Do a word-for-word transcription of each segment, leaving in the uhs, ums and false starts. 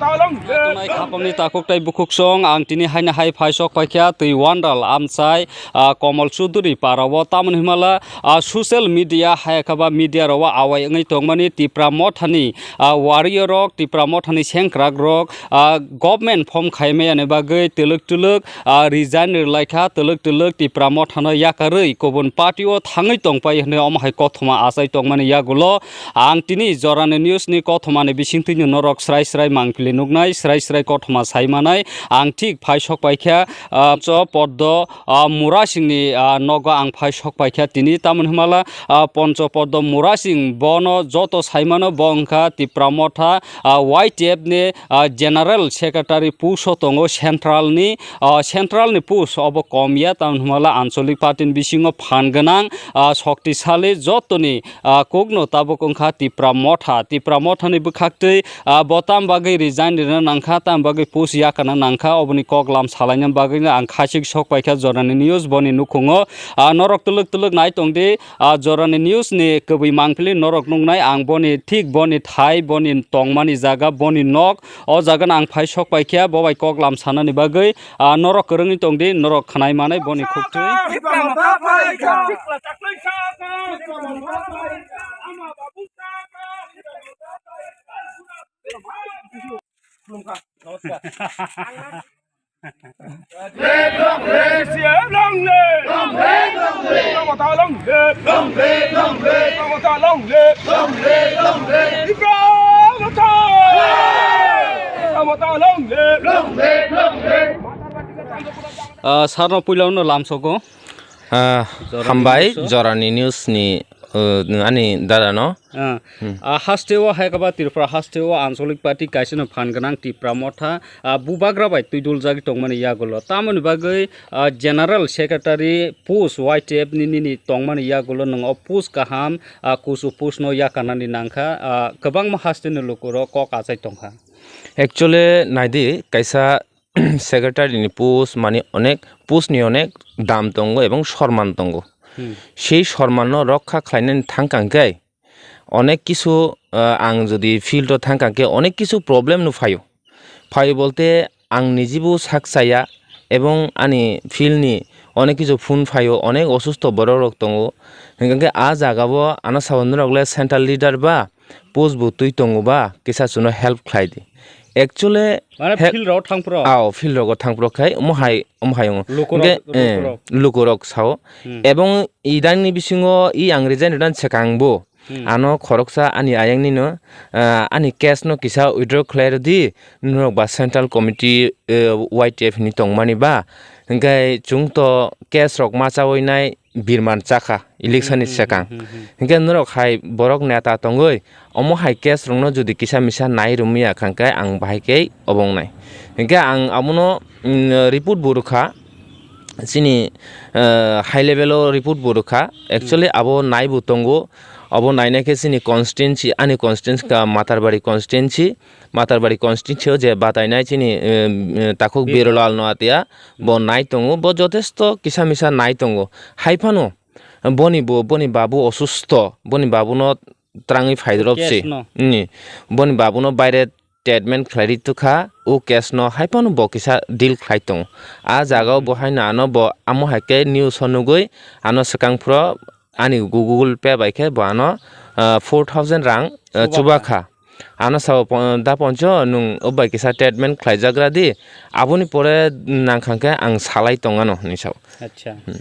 Tongnai khapangni takhuk tei bukhuksong ang tini haino hai phai sok paikha twi wandal amchai, ah, Komol Chuduri parao tamoni himala, ah, social media hai kha ba media rao awai wngwi tongmani Tipra Mothani, ah, warrior rok, Tipra Mothani sengkrak rok, ah, government form khaimaya ni bagwi twlwk twlwk, ah, resign rwlai kha, twlwk twlwk Tipra Mothano yakarwi kubun party o thangwi tongpai hwnwi omo hai kothoma achai tongmani yagulo ang tini Jorani News ni kothoma ni bisingtwi no norok srai srai mangpili nuknai, srai srai kothoma sai manai. Ang thik phai sok paikha, ah, cho poddo, ah, Murasingni, ah, nogo ang phai sok paikha tini tamoni himala, ah, Poncho Poddo Murasing bono joto saimano bo wngkha Tipra Motha, ah, Y T F ni, ah, General Secretary post o tongo central ni, ah, central ni post obo kom ya tamoni himala ancholik party ni bisingo phan gwnang, ah, shoktisali jotoni, ah, kokno tabuk wngkha Tipra Motha, Tipra Motha ni bwkhaktwi Ah, bo tam bagwi resign rwna nangkha, tam bagwi post yakana nangkha, oboni kok lam salaina bagwi ang khachik sok paikha Jorani News boni nukhungo. Ah, norok twlwk twlwk nai tongdi, ah, Jorani News ni kwbwi mangpili norok nuknai ang boni thik boni thai, boni tongmani jaga, boni nok, o jaga no ang phai sok paikha, bo bai kok lam sanani bagwi, ah, norok kwrwngwi tongdi, norok khwnai manai boni khuktwi. Ah, sarno puila no lamsogo. Ah, Jorani hambai, News o. Jorani News ni, uh, ani dada no. Ah, Hmm. ah, haste o hai kaba Tripura haste o ancholik party kaisa no phan gwnang Tipra Motha, ah, bubagra bai twi dul jagwi tongmani yagulo. Tamoni bagwi, ah, General Secretary post Y T F ni nini tongmani yagulo nwng o post kaham, ah, kusu post no yakarnani nangkha, ah, kwbangma haste ni lukurok kok achai tongkha. Actually, naidi kaisa secretary ni post mani onek post ni onek dam tongo ebong sorman tongo. Hmm. Sei sorman no rokha khlainani thangkang khe onek kisu, ah, ang jodi field o thangkang khe onek kisu problem no phaio. Phaio bolte ang nijibo sak chaya ebong ani field ni onek kisu phone phaio, onek osusto borok rok tongo. Hingkha khe ah jaga o ano sabo norok le central leader ba post bo twi tongo ba kisa chuno help khlai di. Actually, mane he-, field rok thang phro? Ao, field rogo thang phro khai omo hai, omo hai ongo. Lukurok, hingke, eh, lukurok. Lukurok sao. Hmm. Ebong idang ni bisingo i ang resign rwdan swkang bo. Hmm. Ano khoroksa ani ayang ni no, ah, ani case no kisa withdraw khlai rwdi, norok ba central committee, eh, Y T F ni tongmani ba. Hingke chwng to case rok ma chawi nai, birman chakha election ni, hmm, hmm, swkang. Hmm, hmm, hmm. Hinkhe norok hai borok neta tongwi omo hai case rokno jodi kisa misa nai rwmya khankhe ang bahai khe obo wngnai. Hinkhe ang abono, mm, report bo rwkha, chini, eh, high level o report bo rwkha. Actually, hmm, abo naibo tongo, abo nainai khe chini constituency, ani constituency ka Matarbari constituency, Matarbari constituency o je batainai chini, eh, eh, takhuk Birolal Noatia, bo nai tongo, bo jotesto kisa misa nai tongo. Hai phano boni bo, boni babu osusto, boni babuno twrangwi phaidrop se. Case no. Ni, boni babuno baire treatment khlai ri tukha, o case no hai phano bo kisa deal khlai tongo. A jaga o bo haino ano bo amo hai khe news o nugwi ano swkang phuro ani Google Pay bai khe bo ano, ah, four thousand rang, ah, chuba kha. Ano sao pon-, da poncho nwng o bai kisa treatment khlai jagra di, aboni pore nang kha khe ang salai tong ano hinwi sao. Acha. Hmm.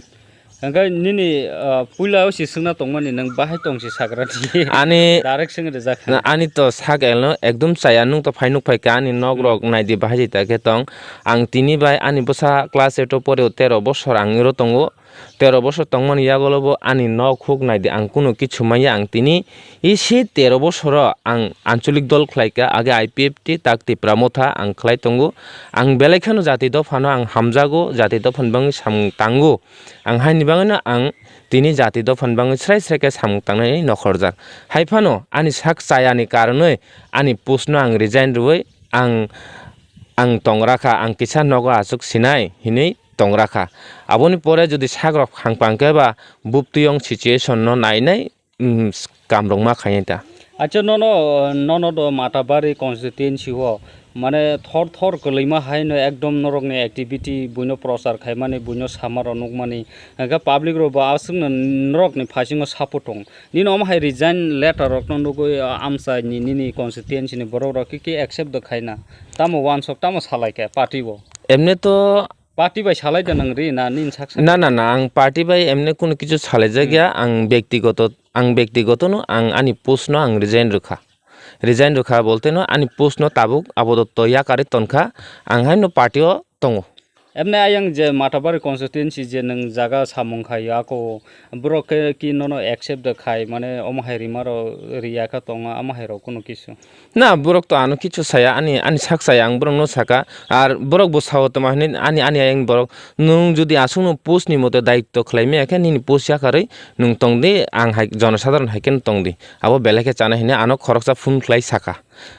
Hingke nini, ah, puila o si swngna tongmani nwng bahai tong si sagra di. Ani direct swng rijak kha. Na, ani to sak elno ekdom chaya, nwng to phai nuk phai kha ani nok rok nai di bahai di ta khe tong. Ang tini bai ani bwsa class eight o pore o tero bosor ang iro tongo. Tero bosor tongmani yagulo bo ani nok huk nai di, ang kunu kichu manya, ang tini isi tero bosoro ang ancholik dol khlai kha, age I P F T, tak Tipra Motha ang khlai tongo. Ang belai kheno jati dophano ang hamjago, jati dophani bagwi samung tango. Ang haini bagwino ang tini jati dophani bagwi srai srai khe samung tangnani nokhorjak. Hai phano ani sak chayani karonwi ani post no ang resign rwui ang, ang tongra kha, ang kisa nogo achuk sinai hinwi tongra kha. Aboni pore jodi sak rok phang pang khe ba buptwi yong situation no nainai, mm, kam rok ma khainai ta. Acha nono, nono do Matabari constituency o, mane thor thor kwlwima hai no ekdom norokni activity buino prochar khaimani, buino samarok nukmani, hwnkhe public rok bo aswkno norokni phaisingno support tong. Nini omo hai resign letter rokno nugwi, ah, amchaini nini constituency ni borok rok kiki accept do khaina. Tamo wansok, tamo salai khe party bo. Emne to Party bai salai da nang ri na nini sak sak? Na, na, na, ang party bai emne kunu kichu salai jak ya, hmm, ang bektigoto, ang bektigoto no, ang ani post no ang resign rwkha. Resign rwkha bolte no ani post no tabuk abodotto yakarwi tonkha, ang haino party o tongo. Emne ayang je Matabari constituency je nwng jaga samung khai ako borok khe ki nono accept da khai, mane omo hai rima rok riya kha tongo, amo hai rok kunu kisu. Na, borok to ano kichu saya, ani, ani sak saya, ang borokno saka, ar borok bo sao tongma hwnwi ani, ani ayang borok, nwng jodi aswkno post ni mote daitto khlai maya khe nini post yakarwi nwng tong di, ang hai jonosadharon hai kheno tong di, abo belai khe chana hwnwi ano khoroksa phone khlai saka.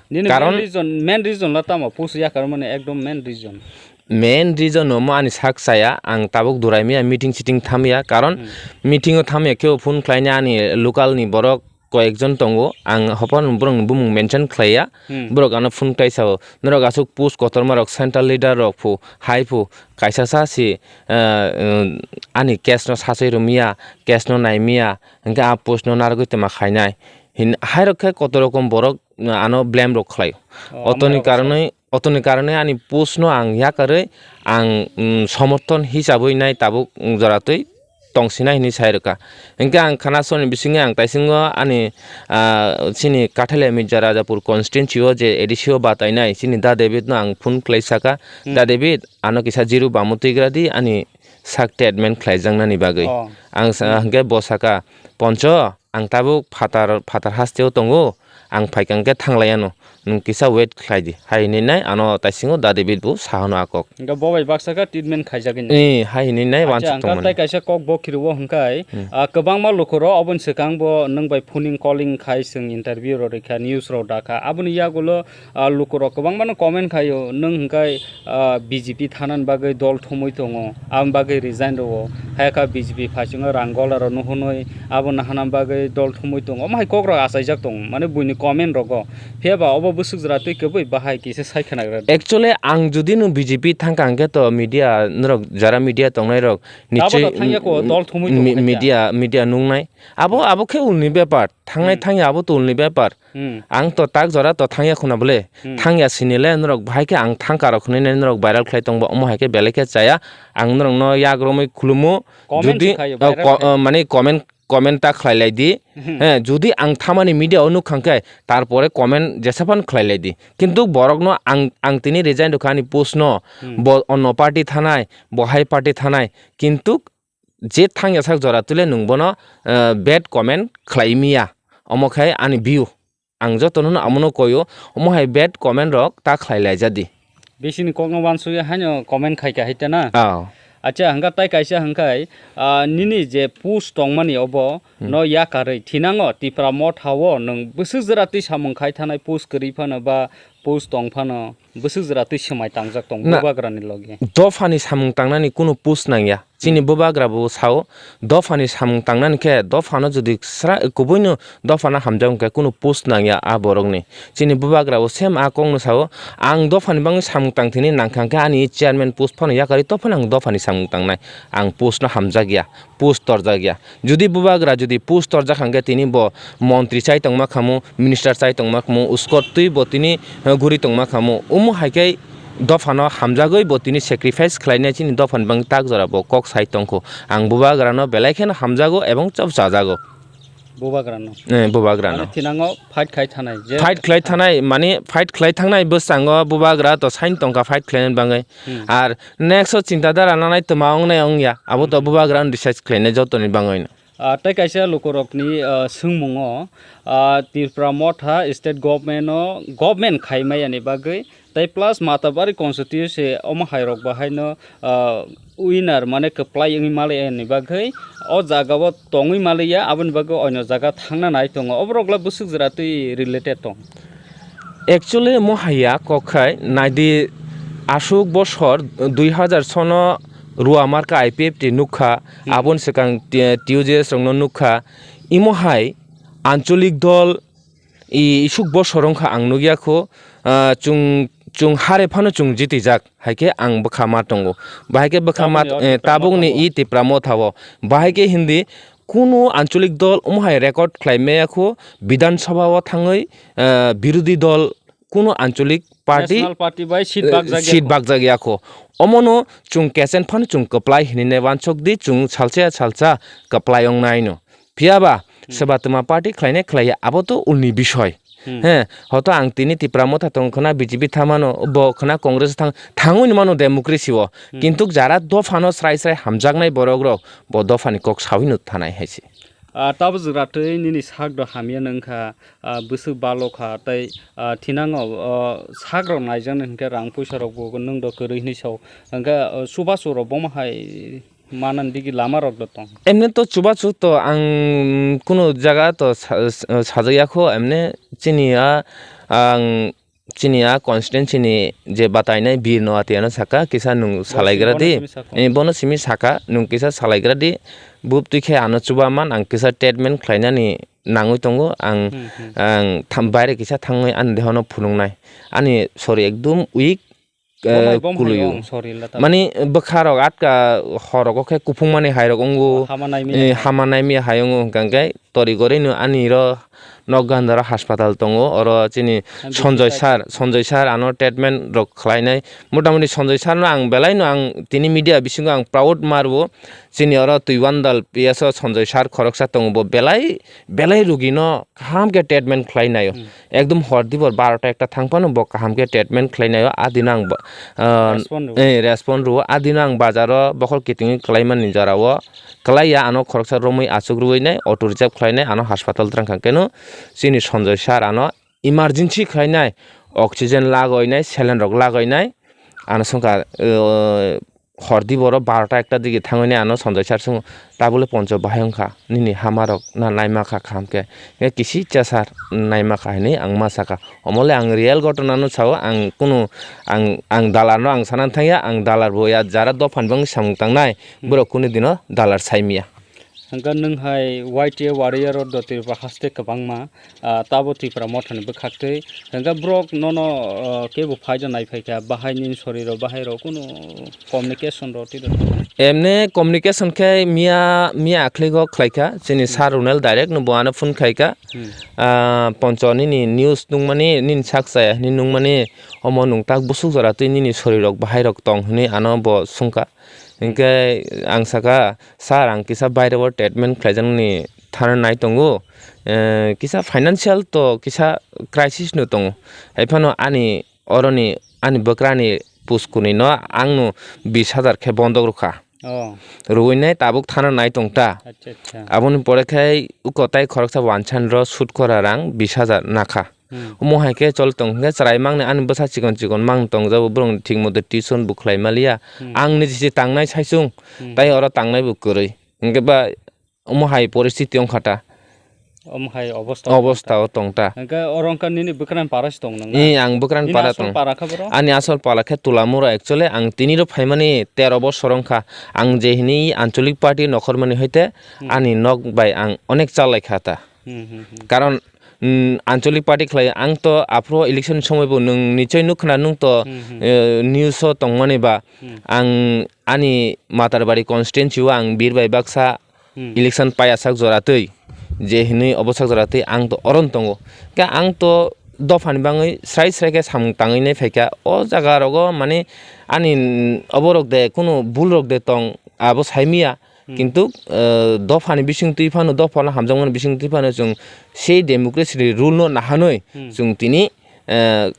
Nini karon main reason, main reason la tamo post yakar mani ekdom main reason? Main reason omo ani sak saya, ang tabuk durai maya meeting siting thamya, karon, hmm, meeting o thamya khe phone khlaina ani local ni borok koyekjon tongo, ang hophano borokni bumung mention khlaiya, hmm, borok ano phone khlai sao, "Norok aswk post kotorma rok central leader rok phu, hai phu, kaisa sa si, ah, um, ani case no sachai rwmya, case no naimya, hwnkhe a post no narwgwi twma khainai," hin hai rok khe kotor rokom borok, uh, ano blame rok khlai. Oh, otoni amai rok karonwi, otoni karonwi ani post no ang yakarwi ang, um, somorthon hisabwi nai tabuk, um, joratwi tongsinai hinwi sai rwkha. Hinkhe ang khana soni bisingo ang taisingo ani, ah, chini Kathalia Mirza Rajapur constituency o je A D C o batainai chini Da David no ang phone khlai saka, hmm, "Da David, ano kisa jiru bamwi twigra di ani sak treatment khlaijaknani bagwi." Oh. Ang sa-, hmm, hinkhe bo saka, "Poncho, ang tabuk phatar, phatar hasteo tongo, ang phaikha hinkhe thanglaiano, nwng kisa wait khlai di," hai hinwi nai ano taisingo Da David bo sahano a kok. Hingke bo bai baksa khe treatment khaijagwi nai. Ee, hai hinwi nai. Acha, wansuk hingke tongmani. Tai kaisa kok bo khirio hingkai, hmm, ah, kwbangma lukurok oboni swkang bo nwng bai phoning calling khai chwng interview rok rikha, news rok dakha. Aboni yagulo, ah, lukurok kwbangmano comment khaio, nwng hingkai, ah, B J P thanani bagwi dol thumwi tongo, aboni bagwi resign rwo. Hayakha B J P phaichungo rang gola rok nuhunwi abo nahanani bagwi dol thumwi tongo. Omo hai kok rok achaijak tongo, mane buini comment rogo. Phiya ba obo bwswk jora twi kwbwi bahai kisa sai khwnagra di. Actually, ang jodi no B J P thangkha hwnkhe to media norok jara media tongnai rok nichoi thangya ko, dol thumwi tongo mi-, media, media nungnai. Abo, hmm, abo khe ulni bepar. Thangnai, hmm, thangya abo to ulni bepar. Hmm. Ang to tak jora to thangya khuna bole. Hmm. Thangya sinile norok bahai khe ang thangka rok hinwi norok viral khlai tongbo omo hai khe belai khe chaya. Ang norokno yagromwi khulumo. Comment jodi, se khayo, uh, viral ko-, khai. Uh, mane comment comment ta khlai lai di. Hmm. He, jodi ang thamani media o nuk kha hwnkhe, tarpore comment jesa phano khlai lai di. Kintu borokno ang, ang tini resign rwkha ani post no, hmm, bo onno party thanai, bo hai party thanai. Kintu je thangya sak jora tule nwng bono, eh, bad comment khlai miya. Omo khai ani view. Ang jotono no amono koyo, omo hai bad comment rok ta khlai laijadi. Bisini kokno wansugwi haino comment khaikha hai tana? Oh. Acha, hwnkha tai kaisa hwnkhe, ah, nini je post tongmani obo, hmm, no yakarwi thinango Tipra Motha o nwng bwswk jora twi samung khai thanai post kwrwi phano ba post tong phano bwswk jora twi swmai tangjak tong na, bubagrani logi. Dophani samung tangnani kunu post nangya. Chini, hmm, bubagra bo sao, dophani samung tangnani khe, dophano jodi sra-, kubuino dophano hamjak hwnkhe kunu post nangya a borokni. Chini bubagra bo same a kokno sao, ang dophani bagwi samung tangthini nangkha hwnkhe ani chairman post phano yakarwi tophano ang dophani samung tangnai. Ang post no hamjakya, post torjakya. Jodi bubagra jodi post torjak hwnkhe tini bo montri chai tongma khamu, minister chai tongma khamu, uskot twi bo tini, eh, guri tongma khamu. Omo hai khe dophano hamjagwi bo tini sacrifice khlainai chini dophani bagwi tak jora bo kok sai tongkho. Ang bubagrano belai kheno hamjago ebong chop chajago. Bubagrano? Eh, bubagrano. Mane thinango fight khai thanai je. Fight khlai thanai, mane fight khlai thangnai bwskango bubagra to sain tongkha fight khlainani bagwi. Hmm. Ar next o chinta dara nanai twma wngnai wngya, abo to, hmm, bubagrano decide khlainai jotoni bagwino. Ah, tei kaisa lukurokni, ah, swngmungo, ah, Tripura Motha state government-o, government khaimayani bagwi, tei plus Matabari constituency omo hairok bahaino, ah, winner, mane kwplai wngwi maliya ni bagwi, o jagao tongwi maliya, aboni bagwi oino jaga thangna nai tongo. Oborokla bwswk jora twi related tong? Actually, omo haiya kok khai, naidi aswk bosor dui hazar sono Ruamarka I P F T nukha, hmm, aboni swkang T-, T U J S rokno nukha. Imo hai ancholik dol I isuk bosor wngkha ang nukya kho, ah, chwng, chwng hare phano chwng jitijak, hai khe ang bwkha ma tongo. Bahai khe bwkha ma, Tabukni o eh, Tipra tabukni Motha o. I Tipra Motha o. Bahai khe hindi kunu ancholik dol omo hai record khlai maya kho, Bidhan Sabha o thangwi, eh, birodhi dol kunu ancholik party, National Party bai seat eh, bakjak seat ya kho. Bakjak ya kho. Omono chwng kechen phano chwng kwplai hinwi nai wansuk di, chwng salsa ya salsa kwplai wngnai no. Phiya ba, hmm, swba twma party khlainai khlaiya, abo to ulni bishoy. Hmm. He, hoto ang tini Tipra Motha tong khna, B J P thamano, bo khna Congress thang, thangwi mano democracy o. Hmm. Kintu jara dophano srai srai hamjaknai borok rok, bo dophani kok sawi no thanai hai se. Ah, tabo jwra twi nini sak do hamya nung kha, ah, bwswk balo kha, tei, ah, thinango, ah, sak rok naijaknai hinkhe rang puisa rok bo nung do kwrwi hinwi sao. Hinkhe, ah, chubachu rok bomo hai manani digi lama rok do tong. Emne to chubachu to ang kunu jaga to sa-, sa-, sajak ya kho, emne chini a ang chini a constituency ni je batainai Bir no ati ano saka kisa nung salai gra di. Bono simi saka. Eh, bono simi saka nung kisa salai gra di. Bup twi khe ano chuba man ang kisa treatment khlainani nangwi tongo. Ang, hmm, hmm, ang tham-, baire kisa thangwi ani dehono phunuknai. Ani sori ekdum weak, eh, kulio. Mani bwkha rok atka hor rogo khe kuphung mani hai rok wngo. Hama naimi hai wngo hwnkha khe tori gori no ani ro nok gandaro haspatal tongo. Oro chini Sonjoy sir, Sonjoy sir ano treatment rok khlainai. Motamoti Sonjoy sir no ang belai no ang tini media bisingo ang proud marwo. Chini oro Twiwandal P S o Sonjoy sir khoroksa tongo, bo belai, belai rugi no kaham khe treatment khlai naio. Hmm. Ekdom hor dibor barota ekta thang phano bo kaham khe treatment khlai naio. A dino ang bo, ah, respond rwo. Eh, respond rwo. A dino ang bazaro bokhol kitingwi kwlai mani jora o kwlai ya, ano khoroksa romwi achuk rwui nai, auto reserve khlai nai, ano haspatal twrang kha keno chini Sonjoy sir ano emergency khlai nai, oxygen lagoi nai, saline rok lagoi nai, ano songkha, eh, hor di boro barota ekta digi thangwi nai ano Sonjoy sir swngo, "Tabole Poncho bahai wngkha, nini hama rok na naima kha kaham khe?" Hwnkhe, "Kisi cha sir, naima kha," hinwi ang ma saka. Omo le ang real ghotona no sao, ang kunu, ang, ang dalar no ang sana thangya, ang dalar bo ya jara dophan bangwi samung tangnai, hmm, borok kunu dino dalar sai miya. Hwnkhe nwng hai Y T A warrior o do Tripura haste kwbangma, ah, tabo Tipra Mothani bwkhaktwi. Hwnkhe borok nono, ah, kebo phaida nai phaikha, bahai nini soriro, bahai rok kunu communication rw twi rw? Emne communication khe miya, miya akhligo khlaikha, chini, hmm, sir Runel direct no bo ano phone khaikha. Hmm. Ah, Poncho nini news nungmani, nini sak chaya hinwi nungmani, omo nwng tak busuk jora twi nini sorirok bahairok tong hinwi ano bo swngkha. Hinkhe ang saka, "Sir, ang kisa bairebo treatment khlaijaknani thana nai tongo, eh, kisa financial to kisa crisis no tongo. Haiphano ani oroni, ani bwkrani puskunui no ang no bis hajar khe bondok rwkha." Oh. Rwui nai tabuk thana nai tong ta. Acha, acha. Aboni pore khe uko tai khoroksa wansan ro sud khora rang bis hajar nakha. Hmm. Omo hai khe chol tong hwnkhe chwrai mangni ani bwsa chikon chikon mang tong jabo, borok thik moto tuition bo khlai maliya. Hmm. Ang ni jisi tangnai saisung, hmm, tai oro tangnai bo kwrwi. Hinkhe ba omo hai poristiti wngkha ta. Omo hai obosta. Obosta o tong ta. Hinkhe oro wngkha nini bwkrang para se tong nang na? Ee, ang bwkrang para tong. Nini asol para khe boro? Ani asol para khe Tulamura actually. Ang tini ro phaimani tero bosor wngkha. Ang je hini ancholik party nokhormani hoite, hmm, ani nok bai ang onek chal lai kha ta. Hmm, hmm, hmm. Karon, mm, ancholik party khlai ang to aphuru election somoi bo nwng nichoi nuk khna, nwng to, hmm, hmm, eh, news o tongmani ba, hmm, ang ani Matarbari constituency o ang Bir bai baksa, hmm, election paiya sak jora twi, je hinwi obo sak jora twi ang to oron tongo. Khe ang to dophani bangwi srai srai khe samung tangwi nai phaikha. O jaga rogo mane ani, mm, oborok de kunu bul rok de tong abo saimiya. Hmm. Kintu, eh, dophani bising twi phano, dophano hamjakmani bising twi phano chwng sei democracy ni rule no nahanwi, hmm, chwng tini, eh,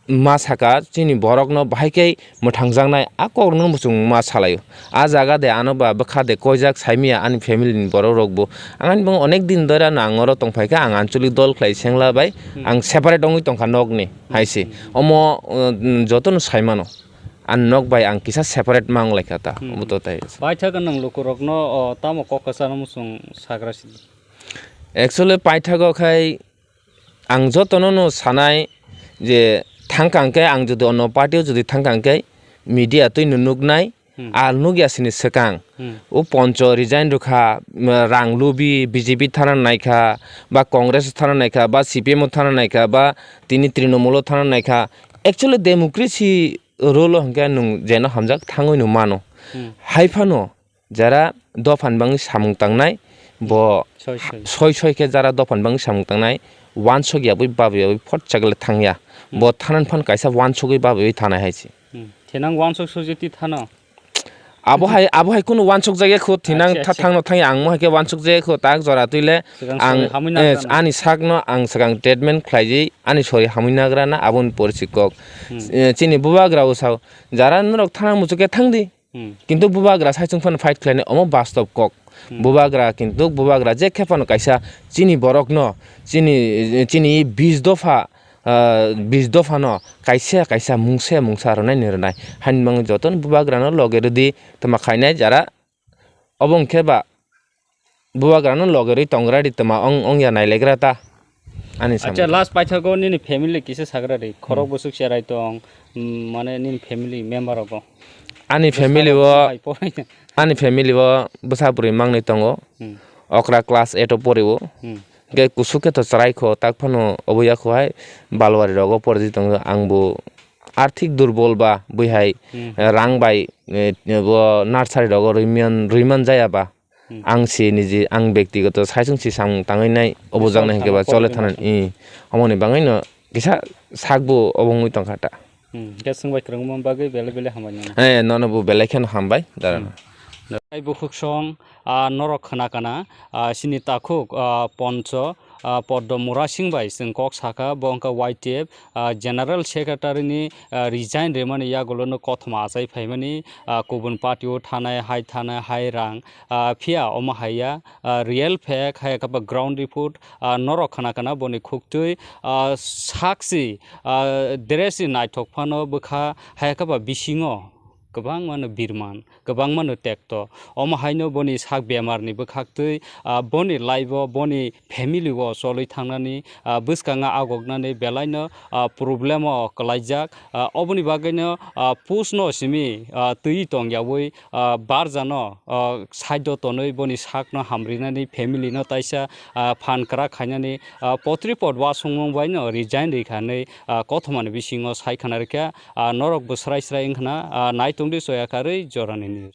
ma saka chini borok no bahai khe mwthangjaknai a kok no bo chwng ma salaio. A jaga de ano ba bwkha de koijak saimiya ani family ni borok rok bo. Ang ani bo onek din dora no ang oro tongphaikha, ang ancholik dol khlai sengla bai, hmm, ang separate wngwi tongkha nok ni hai se. Hmm. Omo, eh, joto no saimano. Ang nok bai ang kisa separate ma wng lai kha ta, hmm, omo to tai. Paithak nwng lukurokno, o, tamo kok kwchangno muchung sagra sidi? Actually, paithago khai ang jotono no sanai je thangkang khe ang jodi ono party o jodi thangkang khe media twi no nuknai, Hmm. Al nukya sini swkang. Hmm. O Poncho resign rwkha, m-, rang lubi B J P thana naikha, ba Congress thana naikha, ba C P M thana naikha, ba tini Trinamool thana naikha. Actually democracy rule o hwnkhe nwng jeno hamjak thangwi nw mano. Hmm. Hai phano jara dophan bangwi samung tangnai, bo soi soi. Soi soi khe jara dophan bangwi samung tangnai, wansok yabwi babwi yabwi phot chagla thangya. Hmm. Bo thanan phan kaisa wansogwi babwi thanai hai se. Hmm. Thinang wansok sujiti thano? Abo hai, abo hai kunu wansok jagya kho, thinang. Acha, tha-, acha. Thangno thangya ang mo hai khe wansok jagya kho, tak jora twi le. Swkang ang, sori hamwi eh, nagra na? Ani sakno ang swkang treatment khlaiji, ani sori hamwi nagra na, aboni porsi kok. Hmm. Eh, chini bubagra o sao, jara norok thana muchuk khe thangdi. Hmm. Kintu bubagra saichung phano fight khlainai, omo bastob kok. Hmm. Bubagra kintu bubagra je khe phano kaisa chini borokno, chini, chini bis dopha, ah, bis dophano kaisa kaisa mungsa mungsa rwnaini rwnai. Haini bagwi jotono bubagrano loge rwdi, twma khainai jara. Obo hwnkhe ba bubagrano loge rwi tongra di twma ong, ongya nailegra ta. Ani samung. Acha, last paithago nini family kisa sagra di. Khorok Hmm. bwswk cherai tong, mm, mane nini family member rogo. Ani family o, Bwskango hai porai. Ani family o bwsa bwrwi mangnwi tongo. Hmm. Okra class eight o pori o. Hmm. Hwnkhe kusu khe to chwrai kho, tak phano obo ya kho hai Balwari rogo porjwi tongo. Ang bo arthik durbol ba bui hai, Hmm. eh, rang bai, eh, bo nursery rogo rwiman, rwiman jaya ba. Hmm. Ang si niji, ang bektigoto saichung si samung tangwi nai, obo Chol jaknai hwnkhe ba thana chole porjwi thana, masa. I, omoni bagwi no kisa sak bo obo wngwi tongkha ta. Hmm, hwnkhe swngbai kwrwngma bagwi belai belai hambai nang. Eh, nono bo belai kheno hambai, dara. Hmm. Tei bukhuk song, ah, norok khna kana, ah, sini takhuk, ah, Poncho, ah, Poddo Murasing bai chwng kok sakha, bo wngkha Y T F, ah, General Secretary ni, ah, resign rimani yagulo no kothoma achai phaimani, ah, kubun party o thanai, hai thanai, hai rang, ah, phiya omo haiya, ah, real fact, hai khe ba ground report, ah, norok khna kana boni khuktwi, ah, sakchi, ah, dress ni naithok phano bwkha, hai khe ba bisingo kwbangma no birman, kwbangma no tekto. Omo haino boni sak bemar ni bwkhaktwi, ah, boni life o, boni family o cholwi thangnani, ah, bwskango agoknani belaino, ah, problem o kwlaijak. Ah, oboni bagwino, ah, post no simi, ah, twi tongyawi, ah, barjano, ah, side o tonwi boni sakno hamrinani family no taisa, ah, phan kwrak khainani, ah, potri pot wasongmung baino resign rikha hinwi, ah, kothomani bisingo sai khna rikha. Ah, norok bo srai srai wngkhna, ah, naitongdi soya karwi jorani news.